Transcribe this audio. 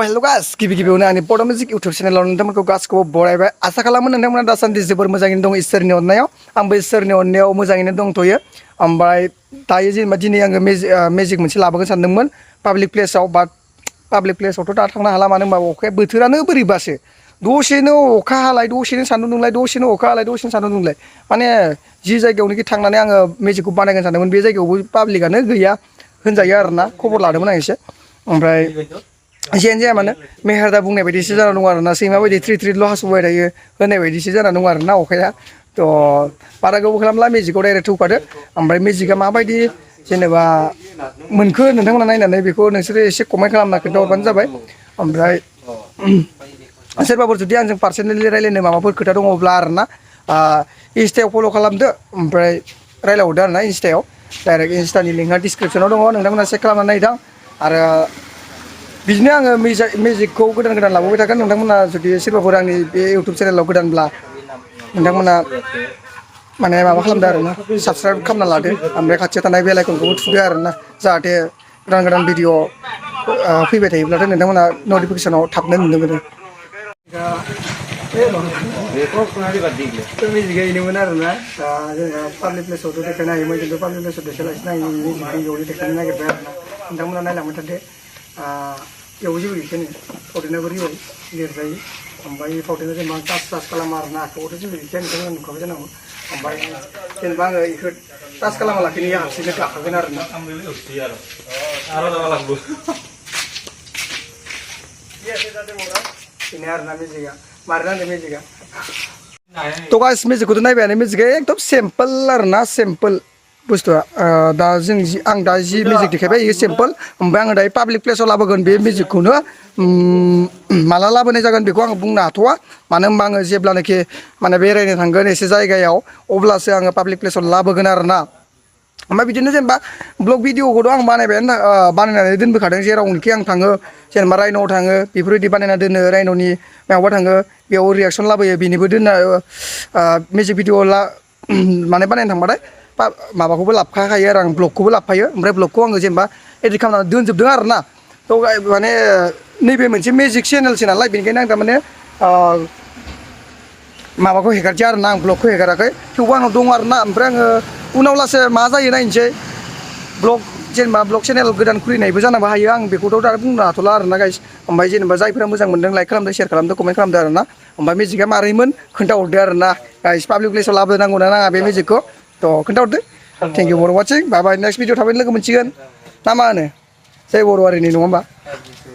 हेल' गास गिबियावनो आंनि बड' मिउजिक इउटुब चेनेलाव नोंथांमोनखौ गासिखौबो बरायबाय आसा खालामो नोंथांमोना दासान्दि जोबोर मोजाङैनो दं इसोरनि अननायाव आंबो इसोरनि अननायाव मोजाङैनो दंथ'यो ओमफ्राय दायो जेनेबा दिनै आङो मेजिक मोनसे लाबोगोन सानदोंमोन पाब्लिक प्लेसाव बाट पाब्लिक प्लेसावथ' दा थांनो हाला मानो होनबा अखाया बोथोरानो बोरैबासो दसेनो अखा हालाय दसेनो सान्दुं दुंलाय दसेनो अखा हालाय दसेनो सान्दुं दुंलाय माने जि जायगायावनोखि थांनानै आङो मेजिकखौ बानायगोन सानदोंमोन बे जायगायावबो पाब्लिकआनो गैया होनजायो आरोना खबर लादोंमोन आं एसे ओमफ्राय जेयानो जाया मानो मेहेरदा बुंनाय बायदिसो जाना दं आरोना सैमा बायदि थ्रिल' हासुबाय थायो होननाय बायदिसो जाना दं आरोना अखाया थ' बारा गोबाव खालामला मेजिकआव डाइरेक्ट थौखादो ओमफ्राय मेजिकआ माबायदि जेनेबा मोनखो नोंथांमोना नायनानै बेखौ नोंसोरो एसे कमेन्ट खालामना खोन्थाहरबानो जाबाय ओमफ्राय सोरबाफोर जुदि आंजों पार्सनेलि रायलायनो माबाफोर खोथा दङब्ला आरोना इन्स्टायाव फल' खालामदो ओमफ्राय रायलायहरदो आरोना इन्स्टायाव डाइरेक्ट इन्स्टानि लिंकआ डिसक्रिपसनाव दङ नोंथांमोना चेक खालामनानै नायदां आरो बिदिनो आङो मेजिकखौ गोदान लाबोबाय थागोन नोंथांमोना जुदि सोरबाफोर आंनि बे इउटुब चेनेलाव गोदानब्ला नोंथांमोना माने माबा खालामदो आरोना साबसक्राइब खालामना लादो ओमफ्राय खाथियाव थानाय बेल आइकनखौबो थुदो आरोना जाहाथे गोदान भिडिअ फैबाय थायोब्लाथाय नोंथांमोना नटिफिकेसनाव थाबनो नुनो मोनो मेजिकआ बेनोमोन आरोना जोंहा पाब्लिक प्लेसावथ' देखायनो हायोमोन खिन्थु पाब्लिक प्लेसाव देखायलासिनो आं मेजिकखौ बेयावनो देखायनो नागिरबाय आरोना नोंथांमोना नायलांबाय थादो बेयावबो जेबो गैखायानो फावथेनाबो रियेल लिरजायो ओमफ्राय फावथेना जेनेबा टाच खालामा आरोना आखाइआवथ' जेबो गैखाया नोंथांमोना नुखाबाय जानांगौ ओमफ्राय जेनेबा आङो बेखौ टाच खालामा लाखिनो हारसिंनो गाखागोन आरोना बेनो आरोना मेजिकआ मारै नांदों मेजिकआ थ' गाइस मेजिकखौथ' नायबायानो मेजिकआ एकदम सिम्पोल आरोना सिम्पोल बुस्थुआ आं दा जि मेजिक देखायबाय बेयो सिम्पोल ओमफ्राय आङो दायो पाब्लिक प्लेसाव लाबोगोन बे मेजिकखौनो माला लाबोनाय जागोन बेखौ आङो बुंनो हाथ'वा मानो होनबा आङो जेब्लानाखि माने बेरायनो थांगोन एसे जायगायाव अब्लासो आङो पाब्लिक प्लेसाव लाबोगोन आरोना ओमफ्राय बिदिनो जेनेबा ब्लग भिडिअखौथ' आं बानायनानै दोनबोखादों जेरावनोखि आं थाङो जेनेबा रायन'आव थाङो बेफोरबायदि बानायना दोनो रायन'नि मायावबा थाङो बेयाव रियाक्सन लाबोयो बेनिबो दोनना मिउजिक भिडिअ माने बानायनो थांबाथाय माबाखौबो लाबोखायो आरो आं ब्लगखौबो लाबोफायो ओमफ्राय ब्लगखौ आङो जेनेबा एडिट खालामनानै दोनजोबदों आरोना थ' माने नैबे मोनसे मेजिक चेनेलसो नालाय बेनिखायनो आं थारमाने माबाखौ हेगारसै आरोना आं ब्लगखौ हेगाराखै थेवबो आंनाव दं आरोना ओमफ्राय आङो उनाव लासै मा जायो नायनोसै जेनेबा ब्लग चेनेल गोदान खुलिनायबो जानोबो हायो आं बेखौथ' दा बुंनो हाथ'ला आरोना गाइस ओमफ्राय जेनेबा जायफोरा मोजां मोनदों लाइक खालामदो शेयार खालामदो कमेन्ट खालामदो आरोना ओमफ्राय मेजिकआ मारैमोन खोन्थाहरदो आरोना गाइस पाब्लिक प्लेसाव लाबोनांगौ ना नाङा बे मेजिकखौ थ' खोन्थाहरदो thank you for watching bye bye next video थाबैनो लोगो मोनसिगोन ना मा होनो जै बर' हारिनि नङा होमबा